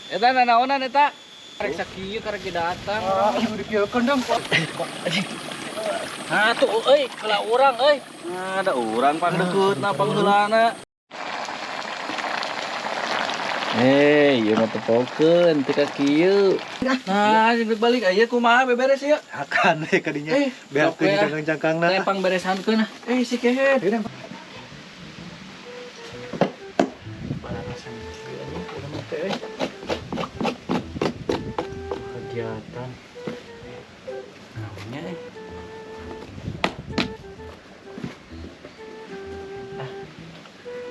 Eta nanaonan eta? Karek sakieu karek datang. Ah, dipieukeun dong. Nah tuh euy, kela urang euy. Nah, ada urang pangdekeutna pangheulana. Ieu mah tepokeun teu ka kieu. Nah, jeung balik aya kumaha beberes ieu? Akan we kadinya. Beakeun cangkang-cangkangna. Teh pangberesankeun ah. Si kehet. Bararasan kieu anjing urang mah teh euy. Kegiatan. Naonnya eh? Ah.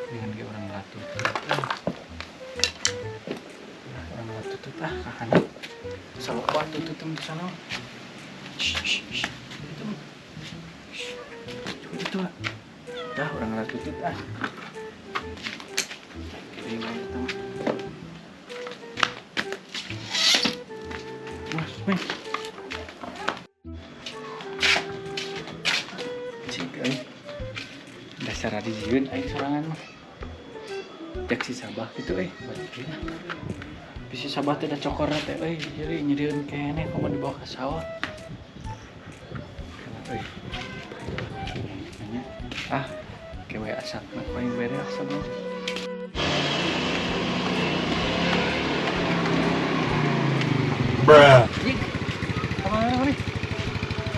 Dengan ge urang latut. Urang latut ah kakana. Salopa tutut di sana. Shh, shh, shh. Itu. Shh. Itu lah. Dah urang latut ah. Kiri wae eta mah. Mas, weh. Cik euy. Dasar adi jieun aing sorangan mah. Jak si Sabah gitu euy, balik lah. Bisi Sabah teh da cokorna teh euy, jadi nyerieun keneh komo dibawa ka sawah. Euy. Ah, kewe asapna paling bere asapna. Bruh. Jik, Kamana maneh?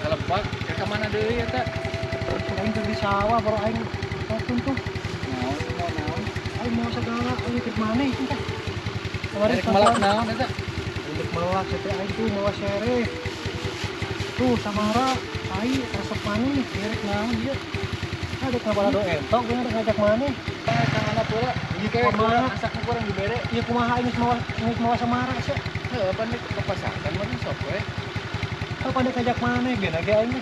Kalebak, ka mana deui eta? Aing teh di sawah baru aing tuntun tuh. Naon mau naon? Aing mau segala aing teh maneh teh. Kemarin Rek melak naon eta? Rek melak teh aing tuh mawa sereh. Tuh samara aing resep maneh Rek naon ieu? Ada kabalado entok bener ngajak maneh. Kang anak pula. Ieu Kayak kumaha? Asakna kurang dibere. Ieu kumaha aing geus mawa samara sia. Heuh, pan rek ke pasaran mah sok we. Heuh, pan rek ngajak maneh geuna ge aing.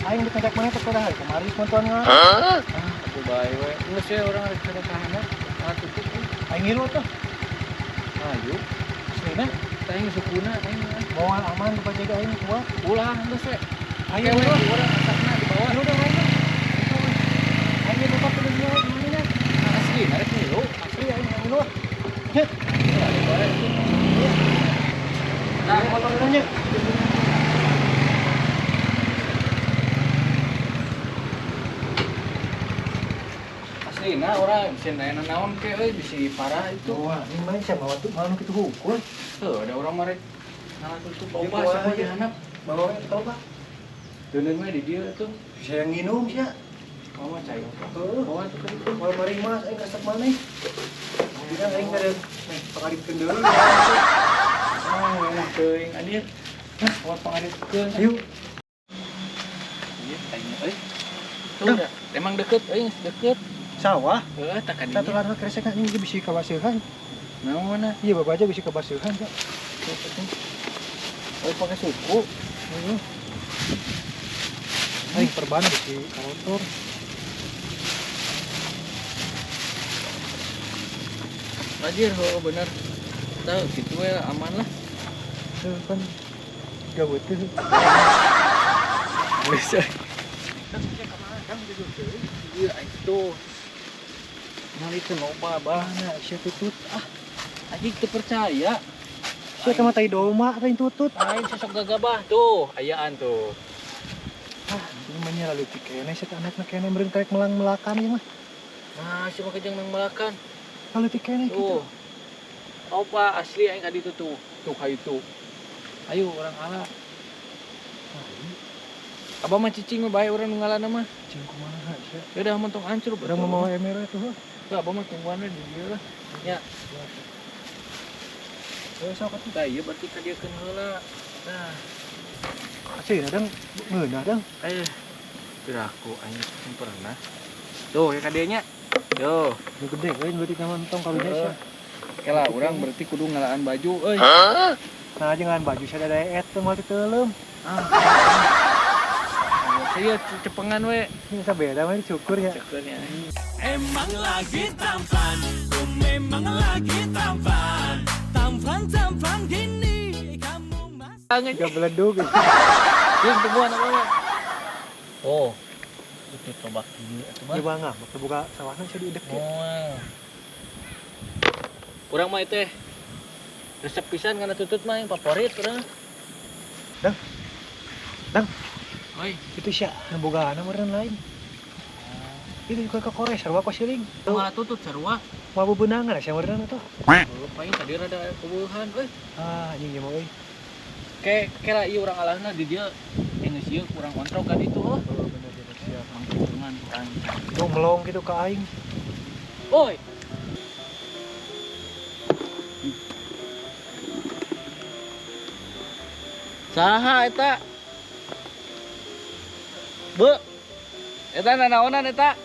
Aing rek ngajak maneh teh kudaha kamari geus nonton nga. Ah, atuh bae we. Geus we urang rek ka kahana. Ah, tutup. Aing ngilu tuh. Ayo, Aslina teh aing sukuna aing. Moal aman bajaga aing kuat. Ulah geus we. Ayo we we. Urang asakna dibawa. Ayo dong aing. Aing lupa ke dunia gimana nya? Asli, rek ngilu. Asli aing ngilu. Nya. Nah, motor nya. Asli, nah orang bisa nanya naon ke euy bisi parah itu. Wah, ini mah siapa waktu malu kitu hukul. Heuh, ada orang marek. Nah, tutup Ieu loba kumaha siapa ieu? di handap. Bawa we tau bah. Deuneun mah di dieu tuh. Bisa yang nginum sia. Mama cai. Heuh. Bawa tuh ke ditu. Moal mari mas aing resep maneh. Dina aing teh meh pangaripkeun deui. Ah, mah teuing anjir. Hah, bawa pangaripkeun. Ayo. Ieu tanya euy. Tuh udah, emang deket euy, deket. Sawah. Heeh, tak kadinya. Satu larang kresek anjing ge bisi kabaseuhan. Naon mana? Iya, bapak aja bisi kabaseuhan, Kak. Oh, pakai suku. Heeh. Aing perban bisi kotor. Anjir, oh bener. Tahu gitu we aman lah. Tuh kan gawat tuh. Bisa. Iya, aing tuh. Nah, itu loba bah. Mana sia tutut ah. Anjing teu percaya. Sia teh mah tai doma teh tutut. Aing sosok gagabah tuh, ayaan tuh. Ah, ini mah nya leutik keneh sia teh anakna keneh meureun karek melang-melakan ieu mah. Nah, si mah kejang nang melakan. Leutik keneh kitu. Tuh. Opa asli aing ka ditu tuh. Tuh ka itu. Ayo urang ala. Abah mah cicing mah bae urang nu ngalana mah. Cicing kumaha sia? Ya udah mun tong hancur Urang mah mawa ember we tuh. Tuh abah mah tungguan we di dieu lah. Ya. Heuh sok atuh. Tah ieu berarti ka dieu keun heula. Nah, Asli dang ngeunah dang. Piraku aing teu pernah. Tuh ya ka dieu nya. Tuh. Nu gede euy nu leutik mah entong kalunya sia. Kela urang berarti kudu ngalaan baju euy. Nah, aja ngalaan baju sia da daet teh moal diteuleum. Ah. Iya, cepengan we. Ini bisa beda mah dicukur ya. Cukurnya. Emang lagi tampan, ku memang lagi tampan. Tampan-tampan gini kamu mas. Gak beledug. Jeung tungguan apa we? Oh. Itu coba kieu atuh mah. Ieu bangga, waktu buka sawahna sia diidek kieu. Moal. Urang mah teh Resep pisan kana tutut mah yang favorit urang. Dang. Dang. Oi, itu sia nu bogaana meureun lain. Itu juga ke Korea sarua kosiling. Malah tutut sarua. Mau bebenangan sia meureun atuh. Oh, paling tadi rada eueuhan euy. Ah, anjing ieu mah euy. Ke kela ieu urang alahna di dieu geus ieu kurang kontrol ka ditu oh. Oh, bener bener sia. Mangkungan kurang. Tuh melong gitu ke aing. Oi. Saha eta? Bu. Eta nanaonan eta?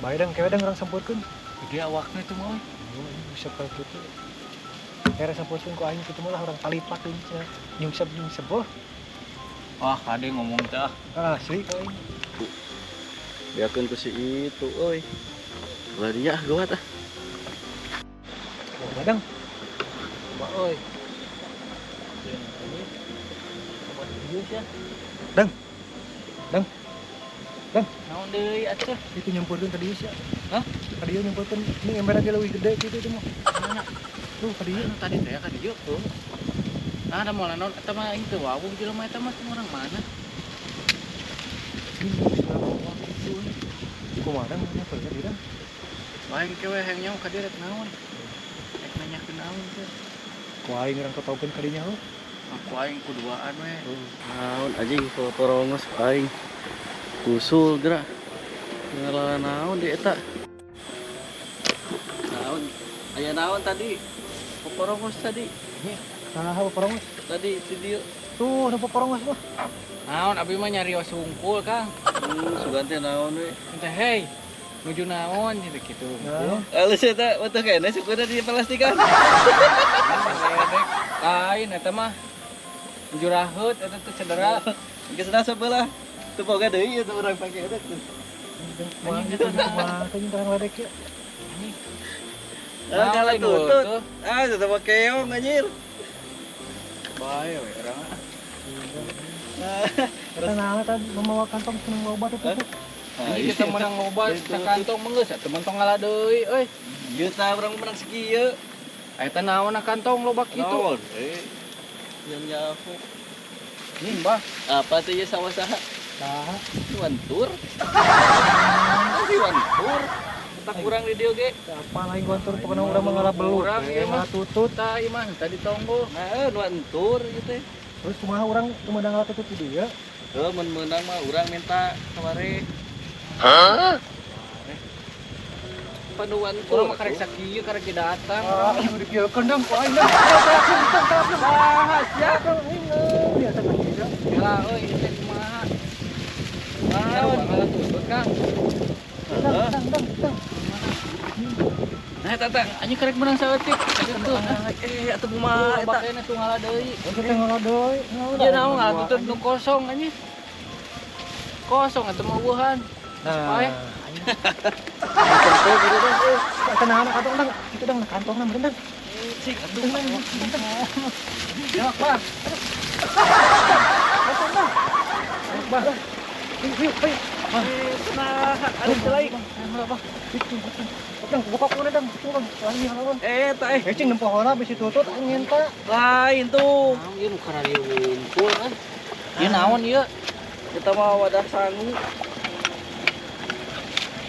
Bae dang kewe dang urang sampurkeun. Gede awakna itu mah. Oh, bisa kalau gitu. Kere sampurkeun ku aing kitu mah lah urang palipat deui cenah. Nyungsep-nyungsep boh. Wah, kade ngomong teh ah. Asli ku aing. Biarkeun ku si itu euy. Ulah dia gawat ah. Badang. Coba euy. Dang. Dang. Dang. Naon deui atuh? Itu nyampurkeun ka dieu sia. Hah? Ka dieu nyampurkeun ini ember aja leuwih gede kitu itu mah. Mana? Tuh ka dieu. Anu tadi teh ka dieu tuh. Nah, ada moal naon eta mah aing teu wawuh jelema eta mah orang mana? Kumaha dang nyampurkeun ka dieu dang? Aing kewe hayang nyaho ka dieu rek naon? Rek nanyakeun naon teh? Ku aing urang totowkeun ka dinya heuh. Aku aing kuduaan we. Naon anjing porongos aing. Kusul gerak. Ngalah naon di eta? Naon? Aya naon tadi? Poporongos tadi. Saha poporongos? Tadi si dieu. Tuh, nu poporongos mah. Naon abi mah nyarios hungkul, Kang. Sugan teh naon we. Teh hey, nuju naon gitu kitu. Alus eta watuh kene sukuna di plastikan. Lain eta mah. Nuju raheut eta teh cedera. Geus sebelah. Teu boga deui ieu urang pake eta tuh. Anjing eta mah teh terang ledek ya. Anjing. Ah, kalau tutut. Ah, eta mah keong anjir. Bae we urang. Eta naon eta mamawa kantong seneng loba teh tuh. Anjing kita menang loba sakantong mah geus atuh mentong ngalah deui euy. Ieu tah urang menang sakieu. Eta naon kantong loba kitu? Naon? Yang nyaho. Nih, Mbah. Apa teh ieu sawah saha? Saha? Si Wantur. Si Wantur. Tak kurang di dieu ge. Apa lain Wantur pokona urang mah ngalah belut. Urang ieu mah tutut tah ieu mah tadi tonggo. Nah, nu Wantur ieu teh. Terus kumaha urang meunang ngalah tutut di dieu? Heuh, mun meunang mah urang minta saware. Hah? Panuan tuh urang mah karek sakieu karek datang. Ah, ieu dipieukeun dong ku aing. Saha sia? Biasa ka dieu. Lah euy ieu teh kumaha? Naon ngalah tutut, Kang? Dang, dang, dang. Nah, eta teh anjing karek meunang saeutik. Kitu. Atuh kumaha eta? Bakena tuh ngalah deui. Eta teh ngalah deui. Ieu naon ngalah tutut nu kosong anjing. Kosong atuh mah eueuhan. Nah, eta naon kantong dang? Itu dang kantongna meureun dang. Cik atuh. Ya, Pak. Kantong dang. Bah. Yuk, yuk. Nah, ada lain. Bah. Itu, dang, buka kuna dang, turun. Lagi halaman. Eta eh. Cing nempo heula bisi tutut anjing ta. Lain tuh. Naon ieu nu kararieu wungkul euy. Ieu naon ieu? Kita mah wadah sangu.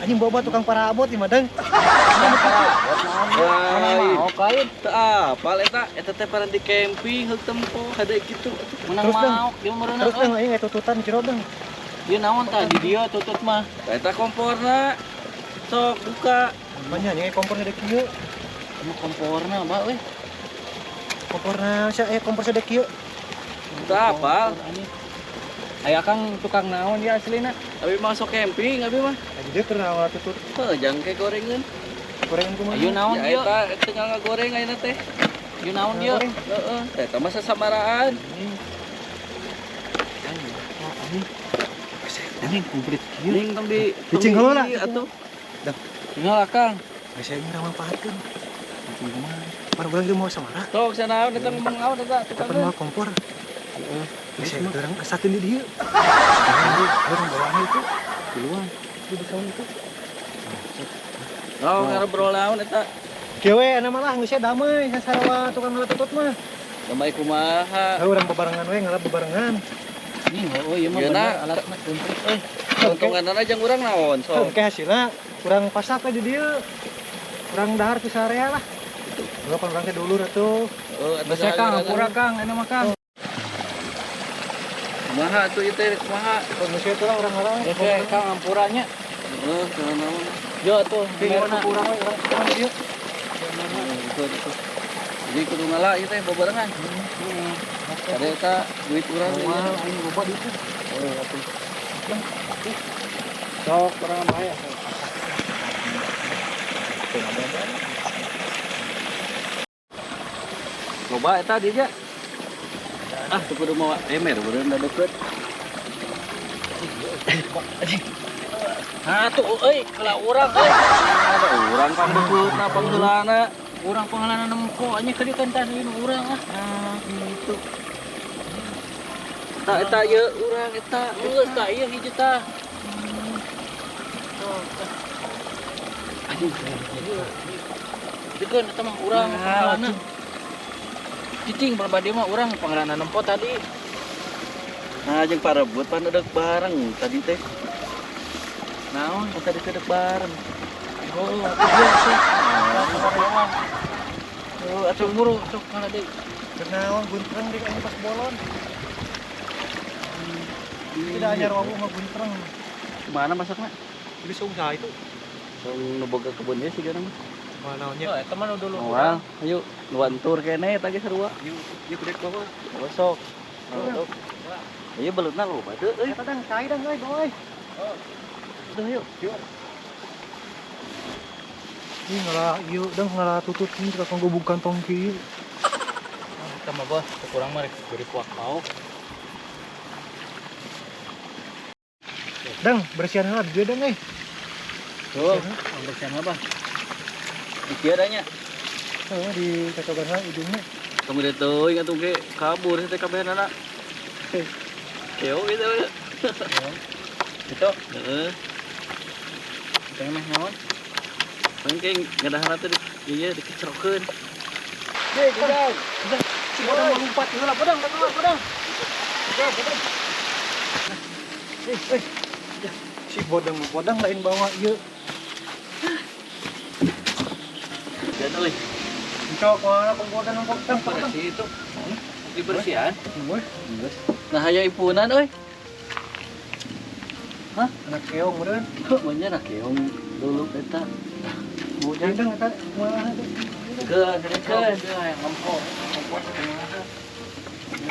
Anjing bawa tukang parabot ieu mah dang. Lain. Lain. Teu apal eta, eta teh paran di camping heuk tempo hade kitu atuh. Menang maok dia meureunna. Terus dang aing tututan jero dang. Ieu naon tah di dieu tutut mah. Eta komporna. Sok buka. Banyak nya kompor gede kieu. Emang komporna bah euy. Komporna sia kompor gede kieu. Teu apal. Aya Kang tukang naon ya aslina? Abi masuk camping abi mah. Aja dia keur ngala tutut. Heuh, jangke gorengan. Gorengan kumaha? Ayo naon ieu? Eta teu ngagoreng ayeuna teh. Ieu naon ieu? Heeh, eta mah sasamaraan. Anjing komplit kieu. Ning tong di Cicing heula atuh. Dah. Tinggal Kang. Geus aing urang manfaatkeun. Cicing kumaha? Par urang teu mau samara. Tok sanaon eta ngomong naon eta tukang. Eta mau kompor. Heeh. Geus aing urang asakeun di dieu. Urang bawaan itu. Duluan. Di saung itu. Oh, ngarobrol naon eta? Kieu we ana mah lah geus damai sasarwa tukang ngala tutut mah. Damai kumaha? Heuh urang bebarengan we ngala bebarengan. Ini oh ieu mah Yeuna. bener alat mah komplit euy. Keuntunganna jeung urang naon sok. Oke hasilna urang pasak we di dieu. Urang dahar ke sarea lah. Heuh pan urang teh dulur atuh. Oh, atuh Geus we, Kang, hampura Kang, anu mah Kang. Kumaha atuh ieu teh kumaha? Geus we lah urang ngala. Geus we, Kang, hampura nya. Heeh, naon. Yo atuh, Di merna. urang we urang urang di dieu. Betul, betul. Jadi kudu ngala ieu teh bebarengan. Heeh. Ada eta duit urang Moal aing loba duit. Oh, atuh. Sok urang bahaya. Loba eta dia ja. Ah, teu kudu mawa ember beureun da deukeut. Nah tuh euy, kala urang euy. Ada urang pangbeukna pangheulana. Urang pangheulana nempo nya ka dieu kan tah urang ah. Ah, gitu. Tah eta ieu urang eta. Geus tah ieu hiji tah. Anjing. Dikeun eta mah urang pangheulana. Cicing balaba dieu mah urang pangheulana nempo tadi. Nah, jeung parebut pan deuk bareng tadi teh. Naon? Pan tadi teh deuk bareng. Oh, atuh ieu tuh. Oh, Atuh buru sok kana deui. Kenaon guntreng di aing pas bolon. Tidak anyar wawu mah guntreng. Mana masakna? Jadi usaha itu. Song nu boga kebun ieu sigana mah. Mana nya? Oh, eta mah nu dulu. Moal, ayo nu tur keneh eta ge sarua. Ieu ieu kudu bawa. Oh, sok. Oh, ieu beleutna loba teu euy. Eta dang cai dang euy bawa euy. Udah yuk. Ih ngalah ieu dang ngalah tutut ini tukang gubuk kantong kieu. Eta mah bos, kurang mah rek beri puak mau. Dang bersihan heula di dieu dang euy. Tuh, Bersihan apa? di kieu nya. Heeh di cocokan heula ujungnya. Kamu deh teuing atuh ge kabur teh kabehanana. Keo gitu. Gitu. Heeh. Teh mah naon? Paling kayak ngadaharna teh ieu dikecerokeun. Hei, gedang. Si bodang mau lompat heula, bodang, bodang, bodang. Eh, eh. Si bodang bodang lain bawa ieu. Dan euy. Cok mana kumpulkan nongkok dang bodang. Bersih itu. Dibersihan. Weh, Geus. Nah hayang ipunan euy. hah? Anak keong meureun. Manya na keong dulu eta. Bujang dang eta kumaha teh. Keun, keun. Yang nempo. Nempo kumaha.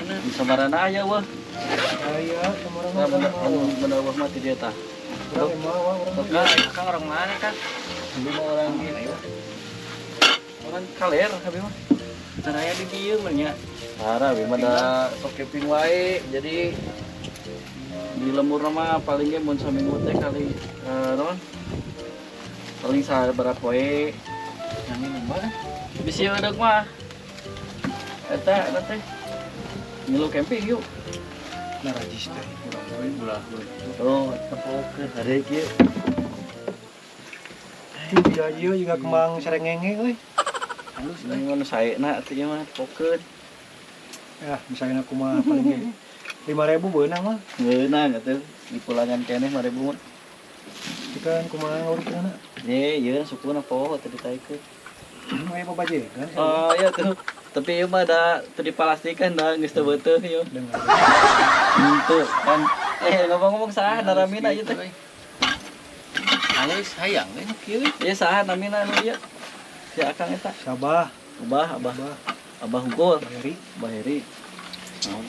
Di samarana aya wah. Aya samarana. Nah, bener bener wah mati dia tah. Urang mawa urang. Kang, Kang orang mana, Kang? Abi mah orang ieu. Orang kaler abi mah. Saraya di dieu mah nya. Parah abi mah da sok camping wae. Jadi di lembur mah paling ge mun saminggu teh kali naon? Paling sabaraha poe. Yang ini mah. Bisi eudeuk mah. Eta eta teh. Ngilu camping yuk. Nah rajis teh. Urang euy ulah euy. Oh, tepokeun hade kieu. Iya ieu juga kembang serengenge euy. Halus euy. Ini mah saena atuh ieu mah tepokeun. Ya, misalnya aku mah paling ge 5.000 beunang mah. Ngeunang atuh di pulangan keneh 5.000 mah. Ikan kumaha nguruskeunana. Ye, ieu sukuna poho teu ditaikeun. Aya pabajegan. Oh, iya tuh. Tapi ieu mah da teu dipalastikan da geus teu beuteung ieu. Dengar. Henteu kan. Ngomong-ngomong saha naramina ieu teh? Halus hayang euy nu kieu. Ieu saha namina anu ieu? Si Akang eta. Sabah, Abah, Abah. Abah, Abah hungkul, Heri, Abah Heri. Naon?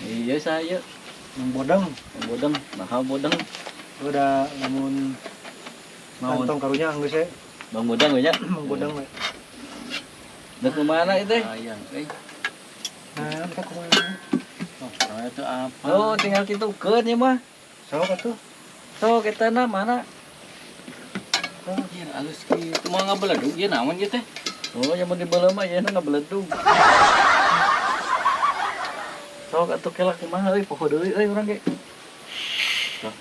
Iya saha ieu? Mang Bodeng. Mang Bodeng, naha Bodeng. Udah lamun Naon? kantong karunya geus we. Bang Bodeng we nya. Mang Bodeng we. Dek kumaha ieu teh? Hayang euy. Nah, kita kumaha? Oh, urang itu apa? Oh, tinggal kitukeun ieu mah. Sok atuh. Sok eta na mana? Anjir, halus kitu mah ngabeledug ieu naon ieu teh? Oh, yang mau dibeuleuh mah ieu ngabeledug. Sok atuh kela kumaha euy, poho deui euy urang ge. Sok.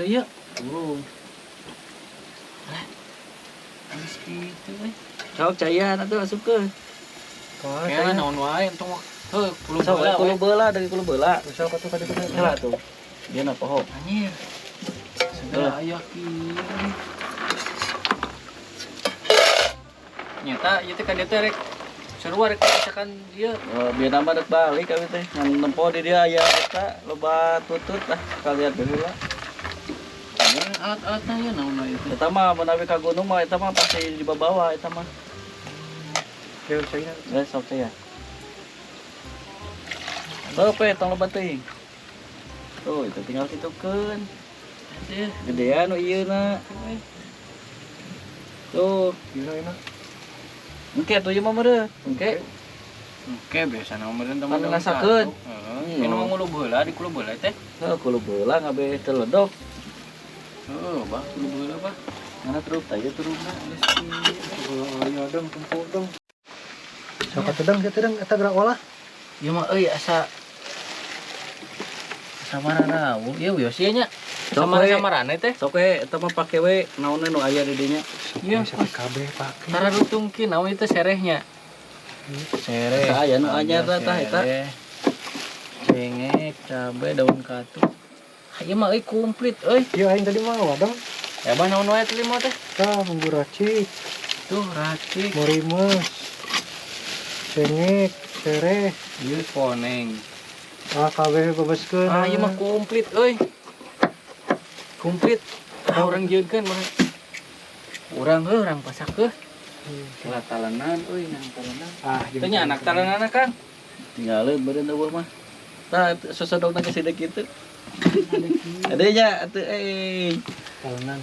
ieu. Turun. Lah. Geus kitu euy. Sok caian atuh asupkeun. Kayaknya naon wae entong heuh kulu beula. Kulu beula dari kulu beula. Sok atuh ka ditu. Heula tuh. Dia na poho. Anjir. Segala aya kieu. Nyata ieu teh ka dieu teh rek sarua rek misalkan ieu. Biar nambah rek balik kami teh. Ngan nempo di dia aya eta loba tutut lah sekalian baheula. Alat-alatna ieu naon wae teh. Eta mah menawi ka gunung mah eta mah pasti dibawa eta mah. Kieu caina. Geus sok teh ya. Heuh pe tong loba teuing. Tuh itu tinggal kitukeun. Gedean nu ieu na. Tuh, ieu na. Engke atuh ieu mah meureun. Engke. Engke biasana meureun teman ngasakeun. Heeh. Ini mah ngulub heula di kulub heula teh. Heuh, kulub heula ngabe teu ledok. Heuh, bah kulub heula bah. Mana terus tah ieu turunna geus kieu. Aya dong tempo dong. Sok atuh dang kitu dang eta gerak olah. Ieu mah euy asa samarana ieu wios ieu nya. Samara-samarana teh. Sok we eta mah pake we naonnya nu aya di dinya. Iya, kabeh pake. Tara rutungkeun naon itu serehnya. Sereh. Aya nu anyar tah eta. Cengek, cabe, daun katuk. Ieu mah euy komplit euy. Ieu aing tadi mah wadang. Ya bah naon wae teh lima teh? Tah bumbu racik. Tuh racik. Morimes. Cengek, sereh, ieu koneng. Ah kabeh bebeskeun. Ah ieu mah komplit euy. Komplit. Ah urang jieunkeun mah. Urang heuh urang pasak heuh. Lah talenan euy nang talenan. Ah teh nya anak talenanna Kang. Tinggalin beureun eueuh mah. Tah sosodokna geus hideu kitu. Ade nya atuh euy. Talenan.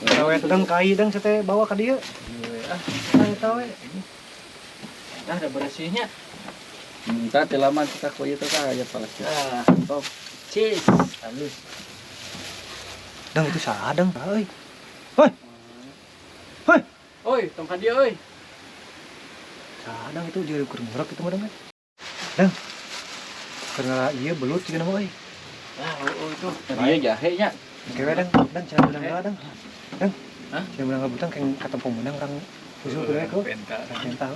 Tawe dang kai dang teh bawa ka dieu. Ah, eta we. Tah da beresihnya. Tah teh lama kita ku ieu teh aya palas. Ah, top. Cheese. Halus. Dang itu saha dang euy. Hoi. Hoi. Oi, tong ka dieu euy. Saha dang itu jeung keur ngorok itu mah dang. Dang. Karena ieu belut jeung mah euy. Ah, oh itu. Ieu jahe nya. Oke we dang, dang cenah beunang heula dang. Dang. Hah? Cenah beunang butang keng katempo meunang urang usul kudu we Penta. Penta.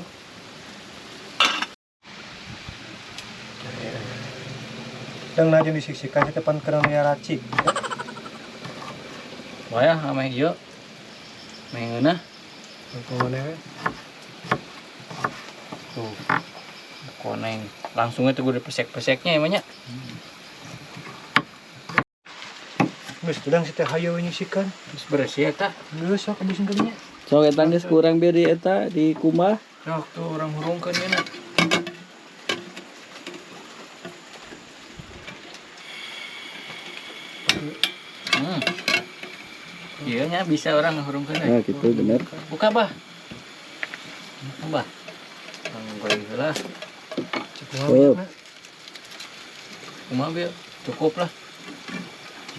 Dang na jeung disiksikan teh pan keur aya racik. Wah, ameh ieu. Meh ngeunah. Koneng we. Tuh. Koneng. Langsung itu gue pesek-peseknya emangnya. Geus tudang si teh hayo nyisikan. Geus beresih eta. Geus sok abusin ka dinya. Sok eta geus kurang bieu di eta di kumbah. Sok tuh urang hurungkeun ieu. Iya nya bisa orang ngehurungkeun. Nah, gitu bener. Buka bah. Buka bah. Goreng heula. Cukup. Kumaha bieu? Cukup lah.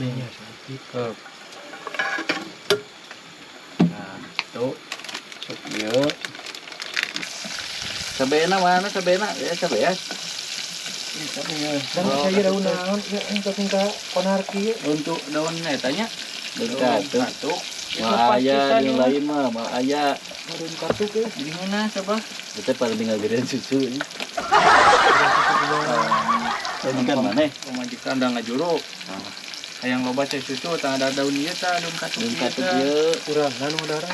Nya saeutik. Nah, tuh. Sok ieu. Cabena mana cabena? Ya cabe ya. Dan saya daun naon ieu engke ka konarki ieu. Untuk daun eta nya. Daun katuk. Mah aya yang lain mah, mah aya. Daun katuk euy. Jadi mana coba? Itu paling tinggal gedean susu ini. Majikan mana? Pemajikan udah ngajuru. Hayang loba teh susu tah ada daun ieu tah daun katuk. Daun katuk ieu urang nu udara.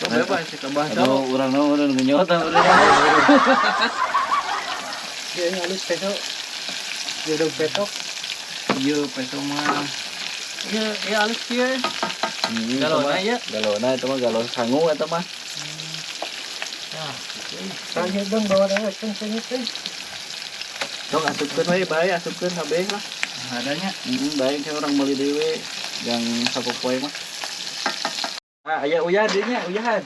Sok bebas cek abah sok. Urang nu urang ngenyot tah urang. Dia halus peso. Dia daun petok. Ieu peso mah. Ieu ieu halus kieu. Galona ya. Galona eta mah galon sangu eta mah. Nah, tanya dong bawa dewek kan sengit teh. Sok asupkeun we bae asupkeun kabeh lah. Adanya. Bae ke orang meuli dewe yang sapopoe mah. Ah, aya uyah deui nya, uyahan.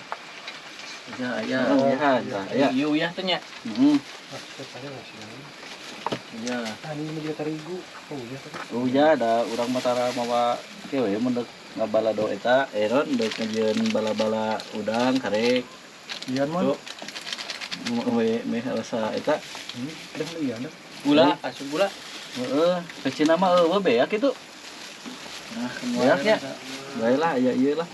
Ya, aya. Uyahan, tah aya. Ieu uyah teh nya. Heeh. Iya. Tani mah juga terigu. Oh, uyah teh. Uyah da urang mah tara mawa kieu we mun deuk ngabalado eta, eron deuk ngajieun bala-bala udang karek. Ian mah. We meh rasa eta. Ada ian. Gula, asup gula. Heeh, ke Cina mah eueuh beak kitu. Nah, Beak nya. Bae lah aya ieu lah.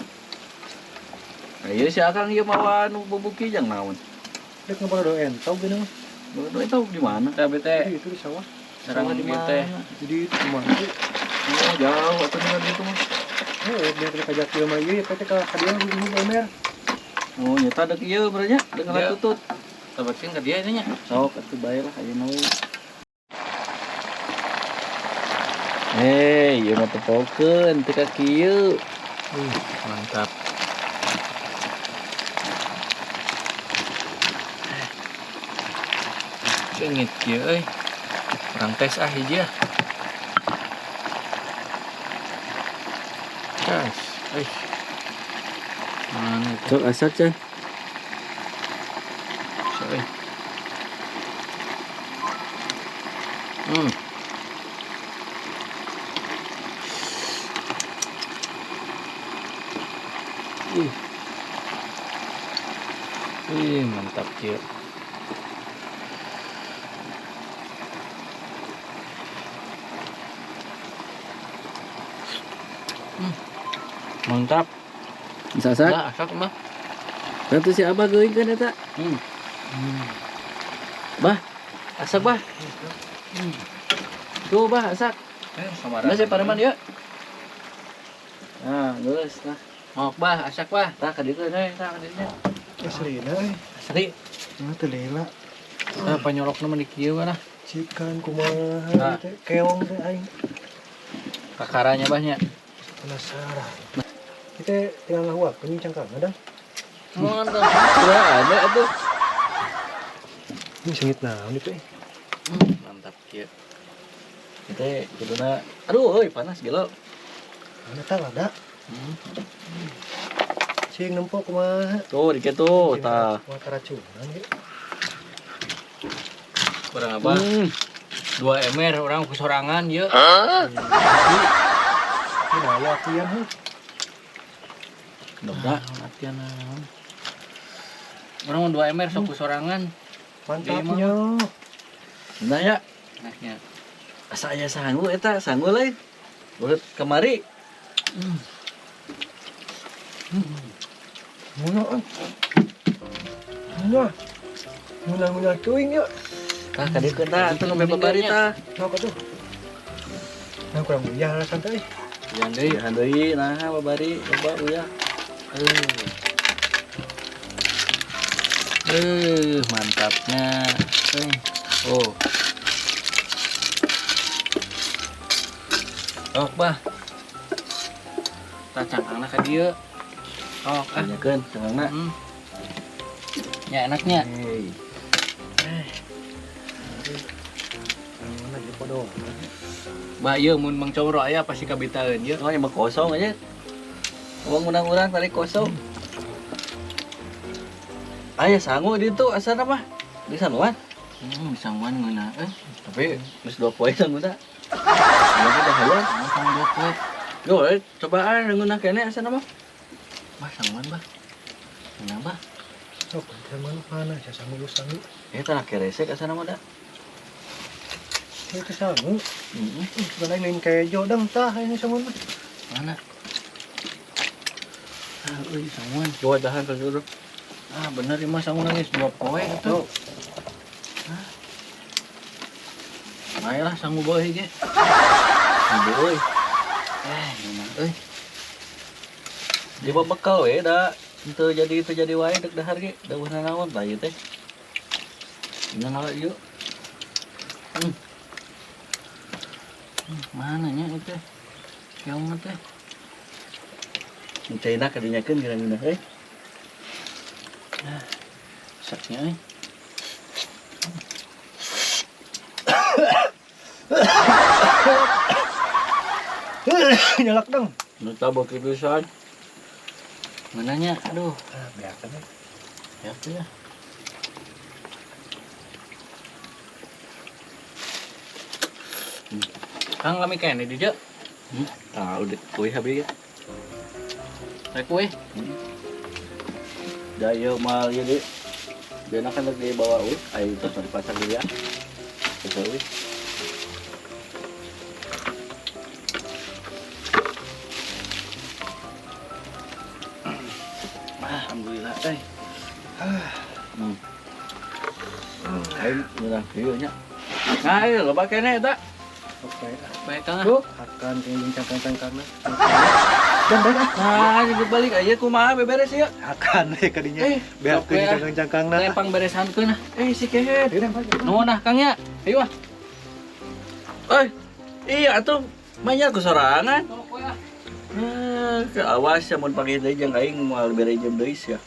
Ieu si Akang ieu mawa nu bubuki jang naon. Dek ngobrol entog gini mah. Bodoh itu di mana? Tapi teh Jadi itu di sawah. sareng Di ieu teh. mana? Jadi itu kumaha sih? Oh, jauh atuh tinggal di itu mah. Heeh, biar kita kajak ieu mah ieu ya teh ka ka dieu hubung ember. Oh, nyata dek ieu berarti nya, dek Iya. tutut. Tabatkeun ka dia nya. Sok atuh bae lah ayeuna we. Eh, ieu mah tepokeun teu ka kieu. Mantap. Cengit kieu euy. Urang tes ah hiji ah. Tes, euy. Mana itu? Sok asak can. Sok euy. Ih. Ih, mantap kieu. Mantap. Bisa asak? Nah, asak mah. Tentu si Abah geuing kan eta. Bah, asak bah. Tuh bah, asak. Samara. Nah, si pareman ya. Nah, geus nah. Maok bah, asak bah. Tah ka dieu teh, tah ka dieu. Aslina euy. Asli. Nah, teu lila. Nah, panyolokna mah di kieu lah. Cikan kumaha Nah. teh keong teh aing. Kakaranya bahnya. Penasaran. Kita tinggal ngahuakeun cangkangna dah. Mantap. Wah, ada atuh. Ini sengit naon itu eh. Mantap kieu. Teh kuduna aduh euy panas gelo. Mana tah lada. Cing nempo kumaha. Tuh dikit tuh tah. Kumaha keracunan ge. Kurang apa? 2 ember orang kesorangan ye. Ini aya apian heuh. Dobra. Latihan naon. Orang mau 2 ember sok kesorangan. Mantapnya. Nah ya, Enaknya. asa aya sangu eta, sangu lain. Urut kamari. Muna euy. Muna. Muna-muna teuing ya. Tah ka dieu tah, atuh nembe babari tah. Sok atuh. Nah, kurang uyah lah santai. Jangan deui. Deui, deui nah babari loba uyah. Mantapnya. Oh. Sok bah. Tah cangkangna ka dieu. Sok ah. Tanyakeun cangkangna. Ya enaknya. Hei. Mana jadi podo. Bah ieu mun Mang Cowro aya pasti kabitaeun ieu. Oh, yang kosong aja. Uang undang urang tadi kosong. Aya sangu di itu asana mah. Di sanuan. Sanguan ngeunah euy. Tapi geus 2 poe sangguna. Geus udah hayang. Sangu 2 poe. Yo, cobaan ngeunah keneh asana mah. Bah sanguan bah. Ngeunah bah. Sok sama mana sia sangu lu sangu. Eta keresek asana mah da. Itu sangu. Heeh. Sebenarnya lain kejo dang tah ini sangu mah. Mana? Ah, euy sanguan. Coba dahan ka dulu. Ah, bener ieu mah sangu nangis 2 poe atuh. Ah. Bae lah sangu bae ge. Ibu euy. Ngeunah euy. Di bekal we da. Teu jadi wae dek dahar ge, da eueuh naon tah ieu teh. Ngeunah ieu. Mana nya itu? Keong teh. Caina kadinyakeun geura-geura euy. Nah, saknya euy. Nyalak dong. Nu tabok pisan. Mananya? Aduh. Ah, beakan ya. Ya tuh ya. Kang lami kene di dieu. Tah udah kue habis ya. Rek kue. Da ieu mah ieu deui. Beuna kan lagi bawa euy, aya terus di pasar deui ya. Geus euy. Alhamdulillah eh. Aing ngeunah kieu nya. Nah, ieu loba keneh eta. Oke, Baik Kang. Tuh. Akan tinggal cangkang-cangkangna. Dan baik ah. Nah, jemput balik aja kumaha beberes ya. Akan we kadinya. Eh, Beak sok we ah. cangkang-cangkangna. Lempang beresankeun ah. Eh, si kehed. Ayo, balik. Nuhun ah Kang ya. Ayo ah. Eh, iya atuh banyak ku sorangan. Sok we ah. Eh, ke awas ya mun panggil deui jeung aing moal bere jam deui sia.